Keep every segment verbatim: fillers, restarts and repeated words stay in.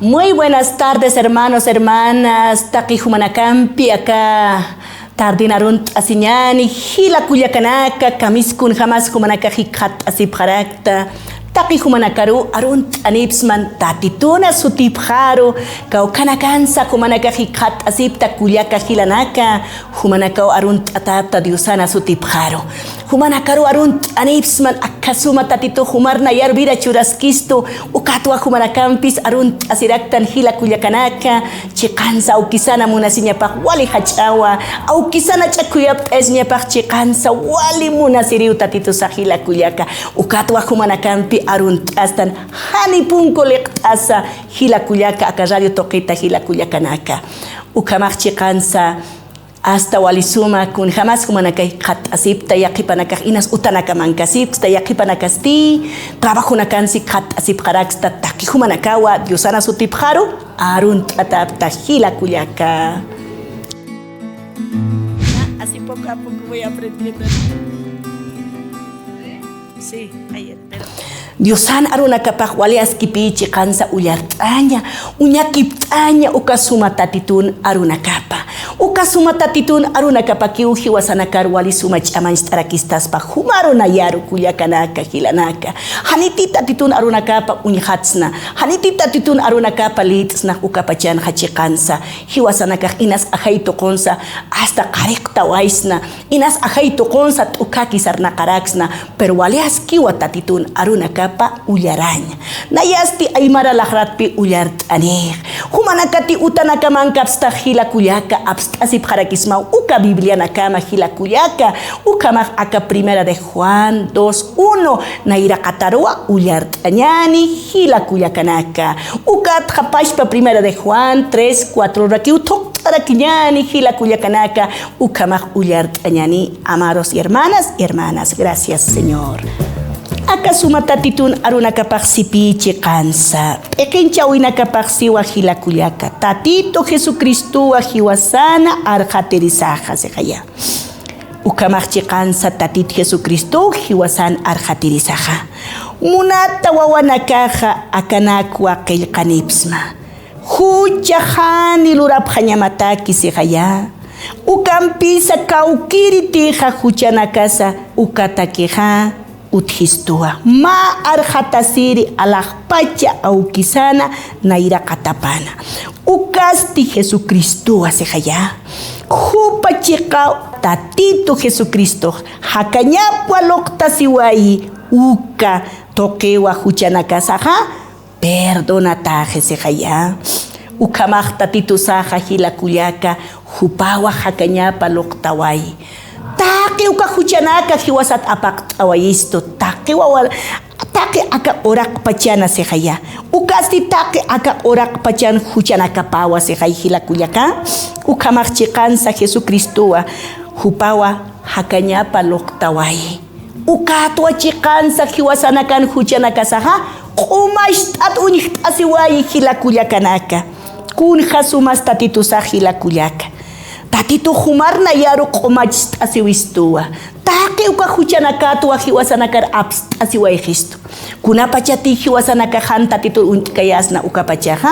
Muy buenas tardes, hermanos, hermanas. Taqi jumanakampi aka tardin arunt'asiñäni, jila kullakanaka, kamisaki kunjamas jumanakax jikxatt'asipxarakta. Taqi jumanakaru arunt'anipxsman Tatituna sutipxaru, kawkhanakansa jumanakax jikxatt'asipta kullaka jilanaka, jumanakaw arunt'atäpta Diosana sutipxaru. Jumanakaru arunt'anipxsman, aka suma Tatitux jumar nayaru vida churaskistu, ukatwa jumanakampis arunt'asiraktan jila kullakanaka, chiqansa awkisana munasiñapax wali jach'awa, awkisana ch'akhuyapt'ayasiñapax chiqansa wali munasiriw Tatitusa jila kullaka, ukatwa jumanakampi arunt'astan, jani punku liqt'asa jila kullaka, aka radio tuqita jila kullakanaka. Ukhamax chiqansa, hasta wali suma, kunjamas jumanakax jikxatt'asipta, yaqhipanakax inas utanaka mankasipksta, yaqhipanakasti trabajonakansi jikxatt'asipxaraksta, taqi jumanakawa Diosana sutipxaru arunt'atäpta jila kullaka. Así poco a poco voy aprendiendo. Sí, ayer, pero Diosan arunakapax wali askipï chiqansa ullart'aña, uñakipt'aña uka suma Tatitun arunakapa. Uka suma Tatitun arunakapakiw jiwasanakar wali suma ch'amancht'arakistaspa, jumaru nayaru kullakanaka, jilanaka. Janiti Tatitun arunakapa uñjatsna, janiti Tatitun arunakapa lït'sna, ukapachanxa chiqansa jiwasanakax inas ajay tuqunsa hasta qhariqtawaysna, inas ajay tuqunsa t'ukhaki sarnaqaraksna, pero wali askiwa Tatitun arunakapa ullaraña. Nayasti aymara laxratpi ullart'anix. Jumanakati utanaka mankapstax jila kullaka, apst'asipxarakismaw uka Biblianakama jila kullaka, ukhamax aka Primera de Juan dos uno, nayraqataruwa ullart'añäni jila kullakanaka. Ukatxa pachpa Primera de Juan tres cuatro rakiw thuqt'arakiñäni jila kullakanaka, ukhamax ullart'añäni, amados y hermanas y hermanas. Gracias, Señor. Aka suma Tatitun arunakapax sipï chiqansa, p'iqinchawinakapax siwa jila kullaka, Tatitu Jesucristuwa jiwasana arxatirisaxa, sixaya. Ukhamax chiqansa Tatit Jesucristow jiwasan arxatirisaxa. Munata wawanakaxa akanakwa qillqanipxsma. Jucha jani lurapxañamataki, sixaya. Ukampisa kawkïritixa juchanakasa ukatakixa utjistuwa. Mä arxatasiri alaxpacha awkisana nayraqatapana. Ukasti Jesucristuwa, sixaya. Jupa chiqa Tatitu Jesucristox jakañapwa luqtasiwayi uka tuqiwa juchanakasaxa, perdonataxi, sixaya. Ukhamax Tatitusaxa jila kullaka, jupawa jakañapa luqtawayi. Taqi uka juchanaka jiwasat apaqt'awayistu, taqi wawa, taqi aka uraqpachana, sixaya. Ukasti taqi aka uraqpachan juchanakapawa, sixay jila kullaka. Ukhamax chiqansa Jesucristuwa, jupawa jakañapa luqtawayi. Ukatwa chiqansa jiwasanakan juchanakasaxa, q'umacht'at uñjt'asiwayi jila kullakanaka. Kunja sumas Tatitusax jila kullaka. Tatitux jumar nayaru q'umacht'asiwistuwa. Taqi uka juchanakatwa jiwasanakar apst'asiwayxistu. Kunapachati jiwasanakax jan Tatitur uñt'kayasna ukapachaxa,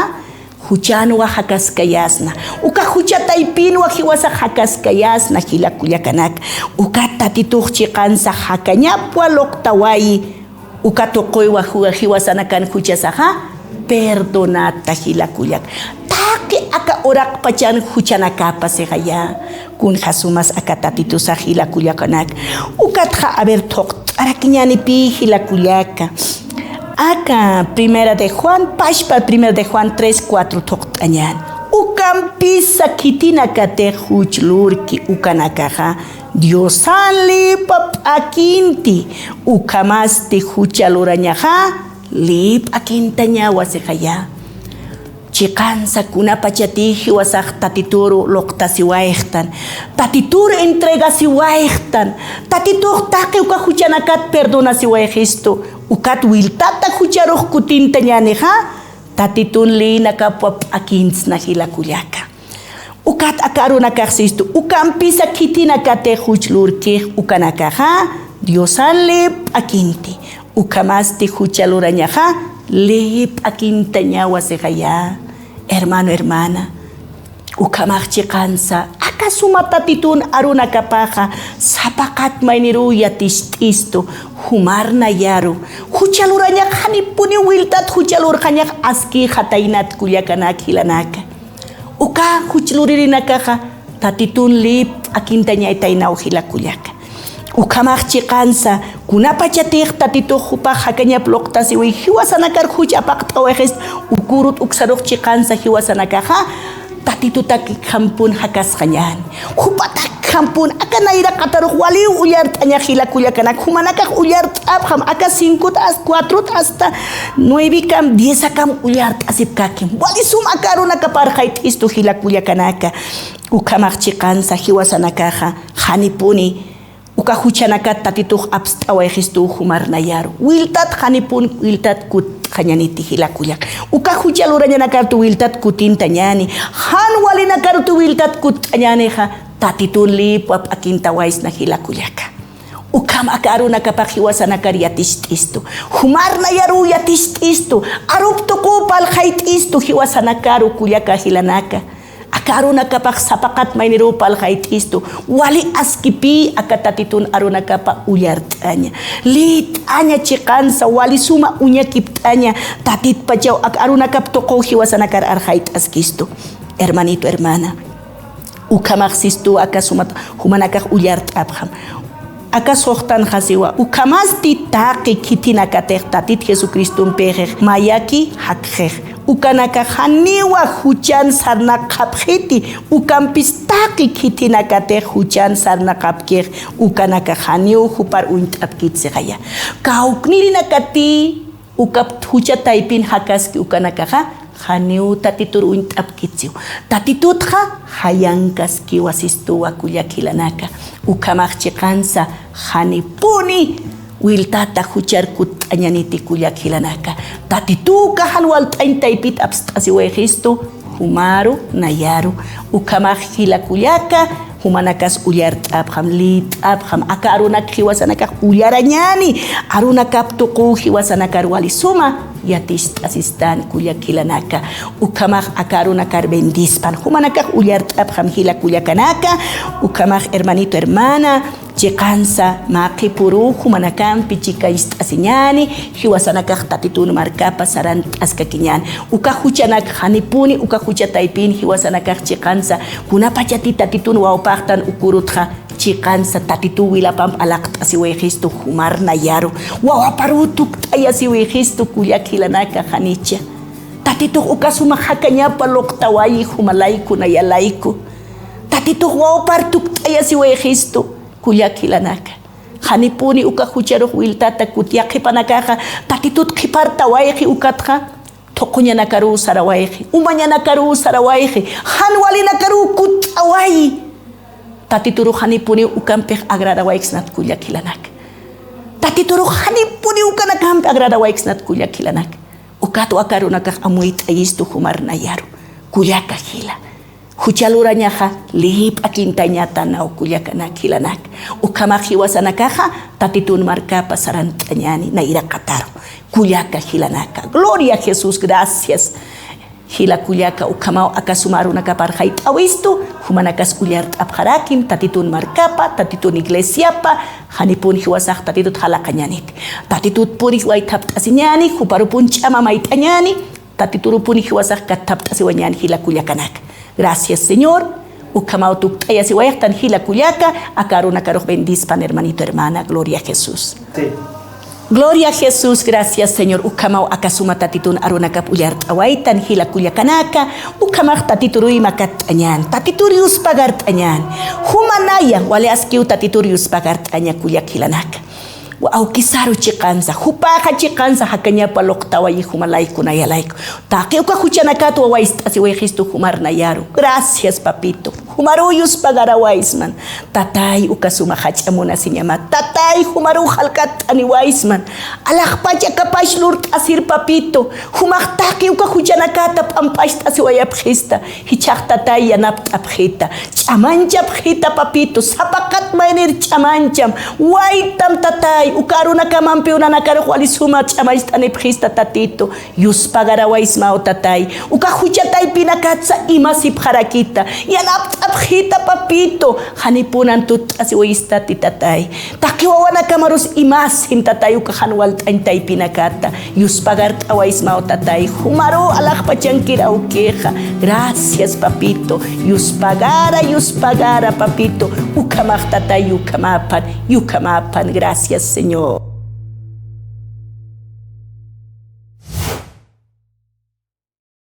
juchanwa jakaskayasna. Uka jucha taypinwa jiwasax jakaskayasna, jila kullakanaka. Uka Tatitux chiqansa jakañapwa luqtawayi. Uka tuqiwa ju-, jiwasanakan juchasaxa, perdonata, jila kullaka. Taqi aka uraqpachan juchanakapa, sixaya. Kunja sumas aka Tatitusax, jila kullakanaka. Ukatxa, a ver, thuqt'arakiñänipï, jila kullaka. Aka Primera de Juan, pachpa Primera de Juan tres cuatro thuqt'añäni. Ukampisa khitinakatix juch lurki ukanakaxa, Diosan lïpa p'akinti, ukhamasti jucha lurañaxa, lïp'akintañawa, sixaya. Chiqansa kunapachatï jiwasax Tatituru luqtasiwayxtan, Tatituru entregasiwayxtan, Tatitux taqi uka juchanakat perdonasiwayxistu, ukat wiltata jucharux kutintañänixa, Tatitun lïnakapwa p'akintsna, jila kullaka. Ukat aka arunakax sistu, ukampisa khitinakatix juch lurkix ukanakaxa, Diosan lïp p'akinti, ukhamasti jucha lurañaxa, Lïp'akintañawa sixaya, hermano, hermana. Ukhamax chiqansa, aka suma Tatitun arunakapaxa, sapa qat mayniruw yaticht'istu, jumar nayaru. Jucha lurañax janipuniw wiltat jucha lurxañax askïxataynat kullakanak jilanaka. Uka juch luririnakaxa, Tatitun lïp'akintañataynaw jila kullaka. Ukhamax chiqansa, kunapachatix Tatitux jupax jakañap luqtasiwi jiwasanakar juch apaqt'awayixistu, uka urut uksarux chiqansa jiwasanakaxa, Tatitutakjampun jakasxañäni. Jupatakjampun aka nayraqatarux waliw ullart'aña jila kullakanak, jumanakax ullart'apxam, aka cinco, cuatro hasta nueve kam, diez kam ullart'asipkakim. Wali sum aka arunakap arxayt'istu jila kullakanaka. Ukhamax chiqansa jiwasanakaxa, janipuni uka juchanakat Tatitux apst'awayixistu jumar nayaru. Wiltat janipun, wiltat kutt'añaniti jila kullaka. Uka jucha lurañanakartu wiltat kutintañäni. Jan walinakarutu wiltat kutt'añänixa, Tatitun lïp'akintawaysna jila kullaka. Ukham aka arunakapax jiwasanakar yaticht'istu. Jumar nayaruw yaticht'istu. Arup tuquw parlxayt'istu jiwasanakaru kullaka jilanaka. Aka arunakapax sapa qat mayniruw parlxayt'istu, wali askipï aka Tatitun arunakapa ullart'aña. Lït'aña chiqansa, wali suma uñakipt'aña, Tatitpachaw aka arunakap tuquw jiwasanakar arxayt'askistu. Hermanito, hermana, ukhamax sistu aka suma jumanakax ullart'apxam. Aka suxtanxa siwa, ukhamasti taqi khithinakatix Tatit Jesucristumpixix mayaki jakxix. Ukanakax janiwa juchan sarnaqxapxiti, ukampis taqi khithinakatix juchan sarnaqapkix, ukanakax janiw jupar uñt'apkit sixaya. Kawknirinakati, ukap jucha taypin jakaski ukanakaxa, janiw Tatitur uñt'apkitsiw. Tatitutxa jayankaskiwa sistuwa kullak jilanaka. Ukhamax chiqansa, janipuni wiltata juchar kutt'añaniti kullak jilanaka. Tatituw uka jan walt'añ taypit apst'asiwayixistu, jumaru nayaru. Ukhamax jila kullaka, jumanakas ullart'apxam, lït'apxam, aka arunak jiwasanakax ullarañäni, arunakap tuquw jiwasanakar wali suma yaticht'asistan kullak jilanaka. Ukhamax aka arunakar bendispan, jumanakax ullart'apxam jila kullakanaka. Ukhamax, hermanito, hermana, chiqansa, mä qhipüruw jumanakampi chikañcht'asiñäni, jiwasanakax Tatitun markapa sarant'askakiñäni. Uka juchanak janipuni, uka jucha taypin jiwasanakax chiqansa, kunapachati Tatitun wawpaxtan uka urutxa, chiqansa Tatituw wilapamp alaqt'asiwayixistu jumar nayaru. Wawaparuw tukt'ayasiwayixistu kullak jilanaka janicha. Tatitux uka suma jakañapa luqtawayi jumalayku nayalayku. Tatitux wawapar tukt'ayasiwayixistu kullak jilanaka. Janipuni uka jucharux wiltata kut yaqhipanakaxa, Tatitut qhipartawayxi ukatxa, thuquñanakaruw sarawayxi, umañanakaruw sarawayxi, jan walinakaruw kutt'awayi. Tatiturux janipuniw ukampix agradawayksnat kullak jilanaka. Tatiturux janipuniw ukanakampi agradawayksnat kullak jilanaka. Ukatwa aka arunakax amuyt'ayistu jumar nayaru. Kullaka jila. Jucha lurañaxa lïp'akintañatanaw kullakanak jilanak. Ukhamax jiwasanakaxa Tatitun markapa sarant'añäni nayraqataru. Kullaka jilanaka. Gloria a Jesús, gracias. Jila kullaka, ukhamaw aka suma arunakap arxayt'awistu, jumanakas ullart'apxarakim, Tatitun markapa, Tatitun iglesiapa, janipun jiwasax Tatitut jalaqañäniti. Tatitutpuni waythapt'asiñäni, juparupun ch'ama mayt'añäni, Tatiturupuni jiwasax kathapt'asiwañän jila kullakanaka. Gracias, Señor. Ukhamaw tukt'ayasiwayxtan jila kullaka, aka arunakarux bendispan, hermanito, hermana. Gloria a Jesús. Sí. Gloria a Jesús, gracias, Señor. Ukhamaw aka suma Tatitun arunakap ullart'awaytan jila kullakanaka, ukhamax Tatituruy makatt'añän, Tatitur yuspagart'añän. Jumanaya, wali askiw Tatitur yuspagart'aña kullak jilanaka. Awkisaru chiqansa, jupaxa chiqansa jakañapa luqtawayi jumalayku nayalayku. Taqi uka juchanakat wawayst'asiwayxistu jumar nayaru. Gracias, papito. Jumaruw yuspagarawaysman. Tatay, uka suma jach'a munasiñamat. Tatay, jumaruw jalkatt'aniwaysman. Alaxpach akapax lurt'asir, papito. Jumax taqi uka juchanakata p'ampacht'asiwayapxista. Jichhax, tatay, yanapt'apxita. Ch'amanchapxita, papito. Sapaqat maynir ch'amancham. Waytam, tatay. Uka arunakamampiw nanakarux wali suma ch'amancht'anipxista, tatito. Yuspagarawaysmaw, tatay. Uka jucha taypinakatsa imasipxarakita. Yanapt'apxita, papito. Janipunan tutt'asiwayistati, tatay. Taqi wawanakamarus imasim, tatay, uka jan walt'añ taypinakata. Yuspagart'awaysmaw, tatay. Jumaruw alaxpachankir awkixa. Gracias, papito. Yuspagara, yuspagara, papito. Ukhamax, tatay, yukhamapan, yukhamapan. Gracias, Señor.